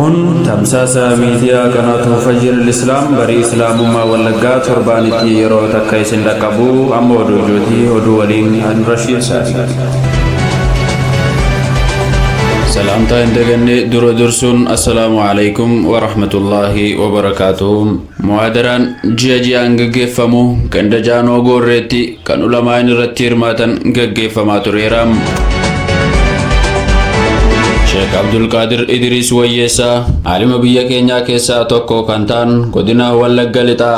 Kun tamsaasa miidiyaa qanaatu Fajjiril Islaam barii Islaamummaa Wallaggaa torbaanitti yeroo takka isin dhaqqabu amma oduu ijooti oduu waliin an Rashiid Saadiq. Salaamtaa hin daganne dura dursuun assalaamu alaikum wa rahmatullaahi wa barakaatuhu. Muhaadaraan ji'a ji'aan gaggeeffamu ganda Jaanoo Goorreetti kan ulamaa'in irratti hirmaatan gaggeeffamaa tureera. Sheek Abdulqaadir Idriis Wayyeessaa aalima biyya keenyaa keessaa tokko kan ta'an godina Wallagga Lixaa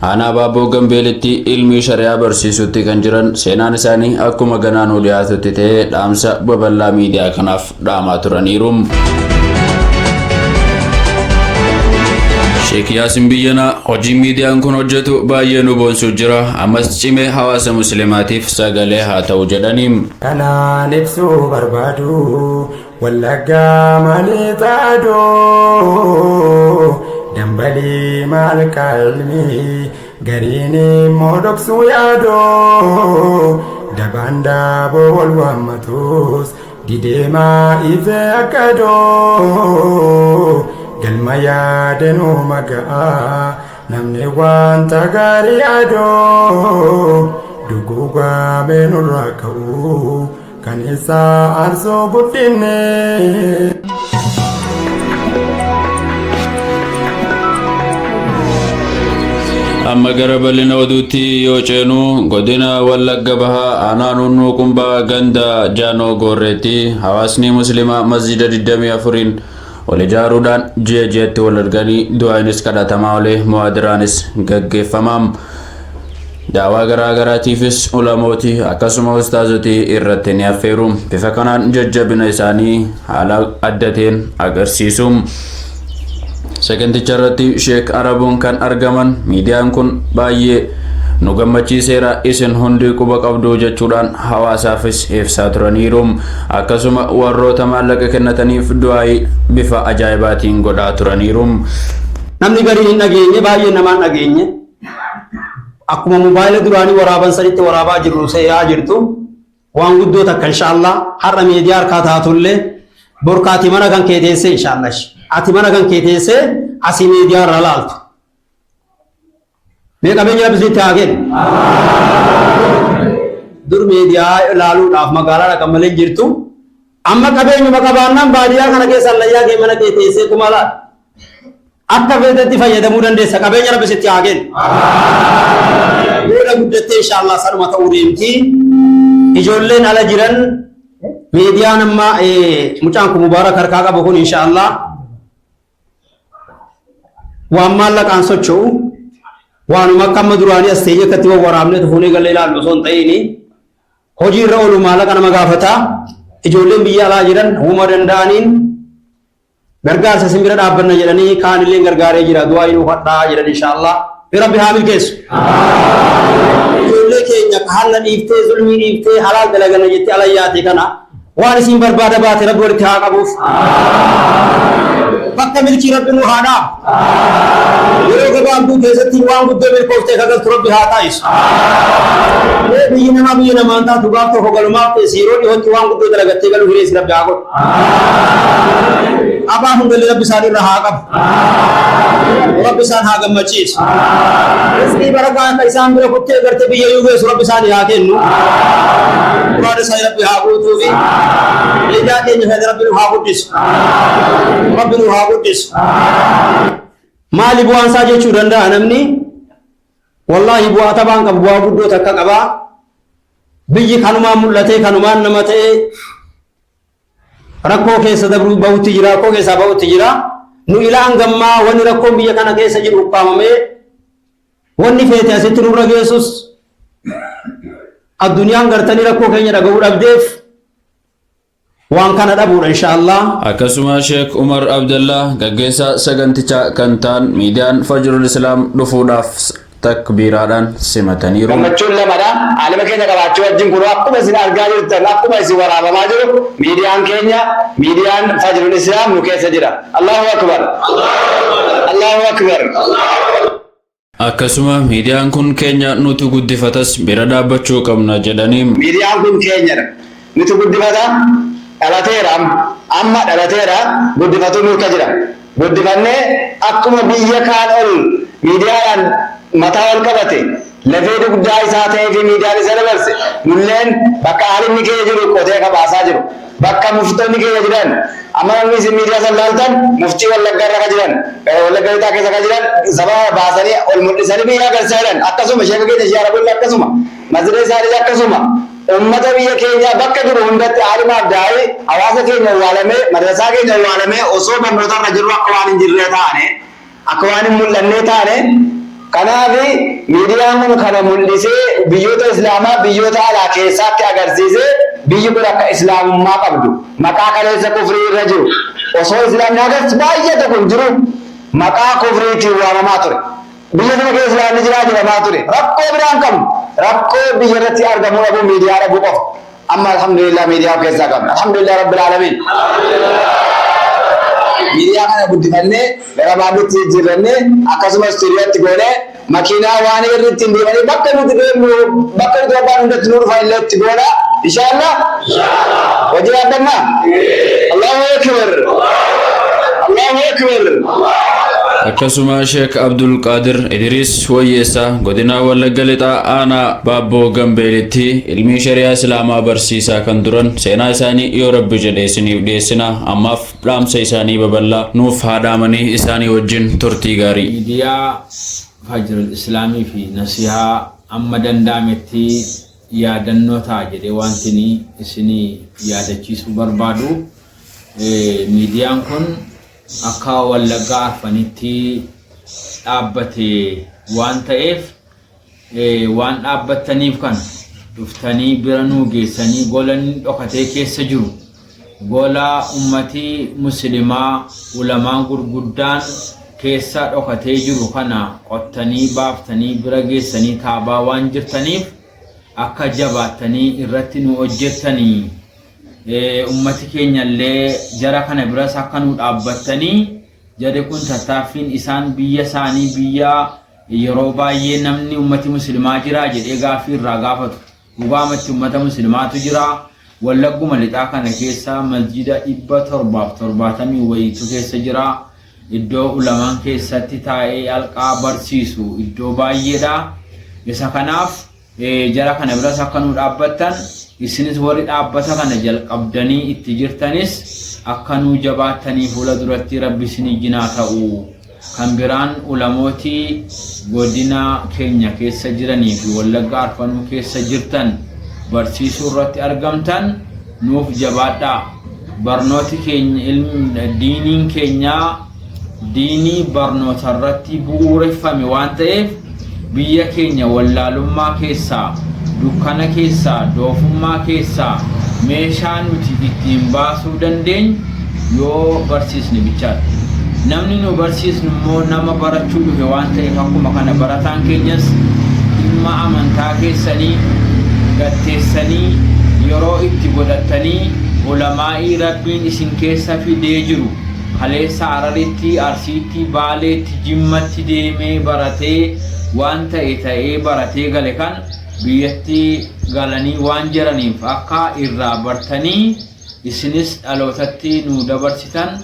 aanaa Baabboo Gambeelitti ilmii shari'aa barsiisutti kan jiran seenaan isaanii akkuma ganaanuu dhiyaatutti ta'ee dhaamsa babal'aa miidiyaa kanaaf dhaamaa turaniiru. Sheek Yaasin Biyyanaa hojiin miidiyaan kun hojjetu baay'ee nu boonsuu jira ammas cimee hawaasa musliimaatiif sagalee haa ta'u jedhanii. Kanaan ibsuu barbaadu Wallaggaa maalii xaadoo dambalii maalqaa ilmii gariin immoo dhoksuu yaadoo dabaan daaboo wal waammatus dideemaa ifee akka doo galma yaadanuu maga'aa namni wanta gaarii yaadoo duguugamee nurraa ka'uu kan isaa aarsuu guddinne. Amma gara bal'ina oduutti yoo ceenu godina Wallagga Bahaa aanaa Nunnuu Qumbaa ganda Jaanoo Goorreetti hawaasni musliimaa masjida 24n wal ijaaruudhaan ji'a ji'atti wal arganii du'aanis kadhatamaa olee muhaadiraanis gaggeeffama. Daawaa garaa garaatiifis ulamooti akkasuma ustaazoti irratti ni affeeru. Bifa kanaan jajjabina isaanii haala adda ta'een agarsiisu. Saganticha irratti Sheek Arabuun kan argaman miidiyaan kun baay'ee nu gammachiiseera isin hundi quba qabdu jechuudhaan hawaasaafis ibsaa turaniiru. Akkasuma warroota maallaqa kennataniif du'aayii bifa ajaa'ibaatiin godhaa turaniiru. Namni gariin hin dhageenye, baay'een namaa hin dhageenye. Akkuma mobaayila duraanii waraaban sanitti waraabaa jirru seeyaa jirtu. Waan guddoo takka inshaallah har'a miidiyaa harkaa taatullee borka ati mana kan kee teessee inshaallah ati mana kan kee teessee asii miidiyaa irraa laaltu. Mee qabeenya Rabbi isinitti haa kennu. Dur miidiyaa ilaaluudhaaf magaalaa dhaqan malee hin jirtu. Amma qabeenyuma qabaannaan baadiyyaa kana keessa hallayyaa kee mana kee teessee tuma laal. Akka feetetti fayyadamuu dandeessa. Qabeenya Rabbi sitti haa kennu. Booda guddattee inshaallah sanuma ta'uu deemti. Ijoolleen ala jiran miidiyaan amma mucaan kun Mubaarak harkaa qabu kun inshaallah waan maallaqaan socho'u waanuma akka amma duraanii as teenyee akkatti wawwaraabnee tufuunee galee ilaallu osoo hin ta'in hojii irra oolu maallaqa nama gaafata. Ijoolleen biyya alaa jiran huma danda'aniin gargaarsa isin bira dhaabbanna jedhanii kaan illee gargaaree jira du'aa inuu kadhaa jedhan inshaallah. Rabbi haa milkeessu. Ijoollee keenya hanna dhiiftee zulmii dhiiftee halaal dalaganna jettee ala yaate kana waan isin barbaada baate Rabbi walitti haa qabuuf. Bakka milkii Rabbi nu haa dhaabu. Yeroo gabaabduu keessatti waan guddoo milkooftee kagaltu Rabbi haa taasisu. Mee biyyi namaa biyya namaan taatu gaaf tokko galumaaf teessi yeroo dhihootti waan guddoo dalagattee galuu hireessi Rabbi haa godhu. Abaa hundallee Rabbi isaan irra haa qabu. Rabbi isaan haa gammachiisu. Rizqii barakaa akka isaan bira kuttee gartee biyya yuu geessu Rabbi isaanii haa kennu. Muraada isaanii Rabbi haa guutuufi. Miidiyaa keenya kana Rabbi nu haa guddisu. Rabbi nu haa guddisu. Maali bu'aan isaa jechuu danda'a namni? Wallaahi bu'aa taphaan qabu bu'aa guddoo takka qaba. Biyyi kanumaan mul'atee kanumaan nama ta'e rakkoo keessa dabruu bahutti jira, rakkoo keessaa bahutti jira. Nu ilaa hangammaa wanni rakkoon biyya kana keessa jiru ukkaamamee wanni feete asitti nurra geessus addunyaan gartanii rakkoo keenya dhaga'uu dhabdeef waan kana dhabuudha inshaallah. Akkasuma Sheek Umar Abdallah gaggeessaa sagantichaa kan ta'an miidiyaan Fajrul Islaam dhufuudhaaf takbiiraadhaan simataniiru. Gammachuun lamadha. Aalima keenya qabaachuu wajjin kunoo akkuma isin argaa jirtan akkuma isin waraabamaa jiru miidiyaan keenya miidiyaan Fajrul Islaam nu keessa jira. Allahu Akbar. Allahu Akbar. Akkasuma miidiyaan kun keenya nuti guddifatas bira dhaabbachuu qabna jedhanii. Miidiyaan kun keenyadha. Nuti guddifata dhalateera amma dhalateera guddifatu nurka jira. Guddifannee akkuma biyya kaan ol miidiyaadhaan mataa ol qabate, lafee dugdaa isaa ta'ee fi miidiyaan isa dabarse, nulleen bakka aalimni keenya jiru qotee akka baasaa jiru, bakka muftonni keenya jiran, amma namni isin miidiyaa san laaltan muftii Wallaggaa irra ka jiran, Wallagga Lixaa keessa ka jiran sababa baasanii ol mul'isanii biyya agarsiisaa jiran. Akkasuma sheeka keenya Shee Arabulle akkasuma, masjida isaaniis akkasuma. Ummata biyya keenyaa bakka jiru hundatti aalimaaf daa'ii hawaasa keenya owwaalamee, madrasaa keenya owwaalamee, osoo barnoota irra jirru akka waan hin jirree taane, akka waan hin mul'annee taane. Kanaaf miidiyaan kun kana mul'isee biyyoota Islaamaa biyyoota alaa keessaatti agarsiisee, biyyi kun akka Islaamummaa qabdu, maqaa kaleessa kufrii irra jiru, osoo Islaamni hagas baay'ee tokko hin jiru maqaa kufriitiin waamamaa ture. Biyya sana keessa Islaamni jiraa jedhamaa ture. Rakkoo biraan qabnu rakkoo biyya irratti argamuu dhabuu, miidiyaa dhabuu qofa. Amma alhamdulillah miidiyaa of keessaa qabna. Alhamdulillah rabbil aalamiin. Miidiyaa kana guddifannee gara baanditti jijjiirrannee, akkasumas istuudiyootti goonee, makiinaa waan irri ittiin deemanii bakka nuti deemnu, bakka nuti barbaadnu hundatti nu dhufan illee itti goona. Inshallah. Hojii dhaabbannaa. Allahu akbar. Allahu akbar. Akkasuma Sheek Abdul Qaadir Idriis Wayyeessaa godina Wallagga Lixaa aanaa Baabboo Gambeelitti ilmii shari'aa Islaamaa barsiisaa kan turan, seenaa isaanii yoo Rabbi jedhe isiniif dhiyeessina. Ammaaf dhaamsa isaanii babal'aa nuuf haa dhaamanii, isaanii wajjin turtii gaarii. Miidiyaa Fajrul Islaamii fi Nasihaa amma danda'ametti yaadannoo ta'a jedhee wanti isinii yaadachiisuu barbaadu, miidiyaan kun akka Wallaggaa Arfanitti dhaabbate waan ta'eef, waan dhaabbattaniif kana dhuftanii bira nuu geessanii, gola inni dhokatee keessa jiru, gola ummati muslimaa ulamaan gurguddaan keessa dhokatee jiru kana qottanii baaftanii bira geessanii taabaa waan jirtaniif, akka jabaattanii irratti nu hojjettanii, ummati keenya illee jara kana biras akka nu dhaabbattanii, jarri kun tattaaffiin isaan biyya isaanii, biyya yeroo baay'ee namni ummati muslimaa jira jedhee gaaffii irraa gaafatu, dhugaamatti ummata muslimaatu jira. Wallagguma Lixaa kana keessa masjida 770 wayiitu keessa jira. Iddoo ulamaan keessatti taa'ee alqaa barsiisu iddoo baay'eedha. Isa kanaaf jara kana biras akka nu dhaabbattan, isinis warri dhaabbata kana jalqabdanii itti jirtanis akka nu jabaattanii fuula duratti Rabbi isinii jinaa ta'u. Kan biraan ulamootii godina keenya keessa jiranii fi Wallagga Arfanuu keessa jirtan, barsiisuu irratti argamtan, nuuf jabaadhaa. Barnooti keenya, diiniin keenyaa diinii barnoota irratti bu'uureffame waan ta'eef, biyya keenya wallaalummaa keessaa, dukkana keessaa, doofummaa keessaa meeshaa nuti ittiin baasuu dandeenyu yoo barsiisne bichaadha. Namni nu barsiisnu immoo nama barachuu dhufe waan ta'eef, akkuma kana barataan keenyas dhimma amantaa keessanii gatteessanii yeroo itti godhattanii, ulamaa'ii Rabbiin isin keessa fidee jiru, kaleessa Hararitti, Arsiitti, Baaleetti, Jimmatti deemee baratee, waan ta'e ta'ee baratee gale kan biyyatti galanii waan jiraniif, akka irraa bartanii isinis dhalootatti nu dabarsitan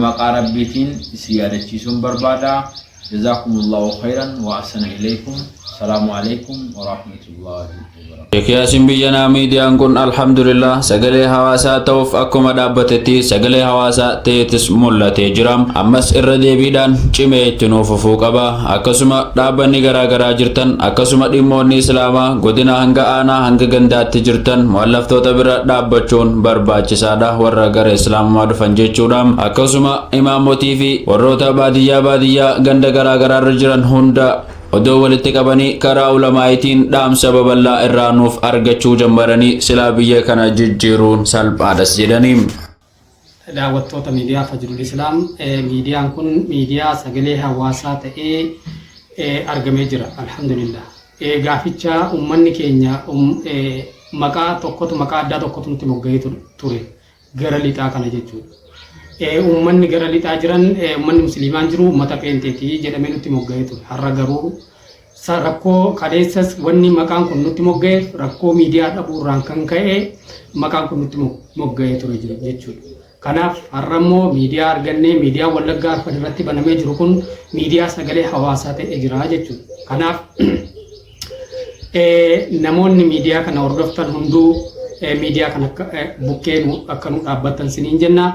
maqaa Rabbiitiin isin yaadachiisuun barbaada. Jazaakumullahu khayran wa ahsana ilaykum. Salaamu alaykum wa rahmatullahi wa barakatuh. Sheek Yaasin Biyyanaa, miidiyaan kun alhamdulillah sagalee hawaasaa ta'uuf akkuma dhaabbatetti sagalee hawaasaa ta'eetis mul'atee jira. Ammas irra deebiidhaan cimee itti nuuf fufuu qaba. Akkasuma dhaabbanni garaagaraa jirtan, akkasuma dhimmoonni Islaamaa godina hanga aanaa hanga gandaatti jirtan, mu'allaftoota bira dhaabbachuun barbaachisaadha, warra gara Islaamummaa dhufan jechuudha. Akkasuma imaamotii fi warroota baadiyyaa baadiyyaa ganda garaagaraarra jiran hunda odoo walitti qabanii karaa ulamaa'itiin dhaamsa babal'aa irraa nuuf argachuu jammaranii, silaa biyya kana jijjiiruun salphaadhas jedhanii. Daawwattoota miidiyaa Fajrul Islaam, miidiyaan kun miidiyaa sagalee hawaasaa ta'ee argamee jira. Alhamdulillah. Gaaficha uummanni keenya maqaa tokkotu, maqaa addaa tokkotu nutti mogga'ee ture gara Lixaa kana jechuudha. Uummanni gara Lixaa jiran, uummanni musliimaan jiru uummata peenteetii jedhamee nutti mogga'ee ture. Har'a garuu rakkoo kaleessas wanni maqaan kun nutti mogga'eef rakkoo miidiyaa dhabuurraan kan ka'e maqaan kun nutti mogga'ee ture jechuudha. Kanaaf har'a immoo miidiyaa argannee miidiyaa Wallaggaa Arfan irratti banamee jiru kun miidiyaa sagalee hawaasaa ta'ee jira jechuudha. Kanaaf namoonni miidiyaa kana hordoftan hunduu miidiyaa kana bukkee akka nu dhaabbattan siniin jenna.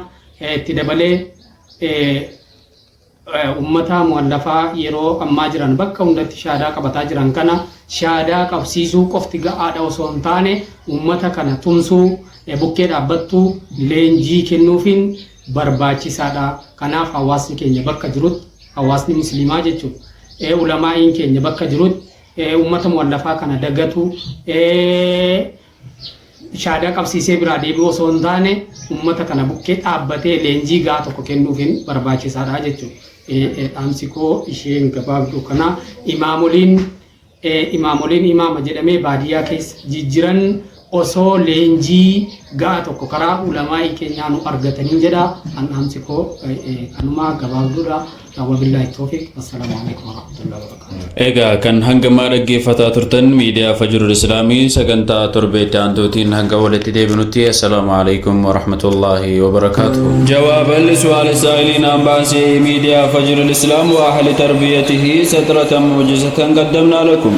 Itti dabalee ummata mu'allafaa yeroo ammaa jiran bakka hundatti shaadaa qabataa jiran kana shaadaa qabsiisuu qofti ga'aadha osoo hin taane ummata kana tumsuu, bukkee dhaabbattuu, leenjii kennuufiin barbaachisaadha. Kanaaf hawaasni keenya bakka jirutti, hawaasni musliimaa jechuudha, ulamaa'iin keenya bakka jirutti ummata mu'allafaa kana dagatu, shaadaa qabsiisee biraa deebi'uu osoo hin taane ummata kana bukkee dhaabbatee leenjii gahaa tokko kennuufiin barbaachisaadha jechuudha. Dhaamsi koo isheen gabaabduu kana. Imaamoliin imaama jedhamee baadiyyaa keessa jijjiran osoo leenjii gahaa tokko karaa ulamaa'ii keenyaa nu argatanii jedha. An dhaamsi koo kanumaa gabaabduudha. Wabillaahi toofiq. Assalaamu alaikum warahmatullahi wabarakatuh. Egaa kan hangamaa dhaggeeffataa turtan miidiyaa Fajrul Islaamii sagantaa torbeetti aantuutiin hanga walitti deebinutti assalaamu alaikum warahmatullaahi wabarakaatuh. جوابا لسؤال السائلين عن بعث ميديا فجر الإسلام وأهل تربيته سترة موجزة قدمنا لكم.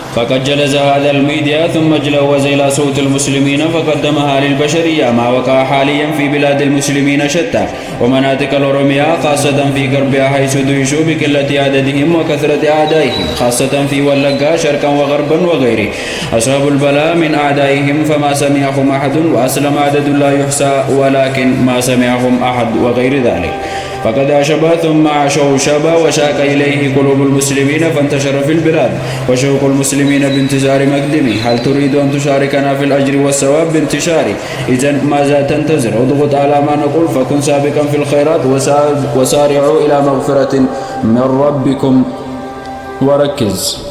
فقد جلس هذا الميديا ثم جلوز إلى صوت المسلمين فقدمها للبشرية ما وقع حاليا في بلاد المسلمين شتى ومناطق الأوروميا، خاصة في غربها، حيث دهشوا بقلة عددهم وكثرة أعدائهم، خاصة في ولقا شرقا وغربا وغيره. أصحاب البلاء من أعدائهم فما سمعهم أحد، وأسلم عدد لا يحصى ولكن ما سمعهم أحد وغير ذلك. فقد أشب ثم عشوشب وشاق إليه قلوب المسلمين فانتشر في البلاد وشوق المسلمين بانتظار مقدمه. هل تريد أن تشاركنا في الأجر والثواب بانتشاره؟ إذا ماذا تنتظر؟ اضغط على ما نقول فكن سابقا في الخيرات وسارعوا إلى مغفرة من ربكم وركز.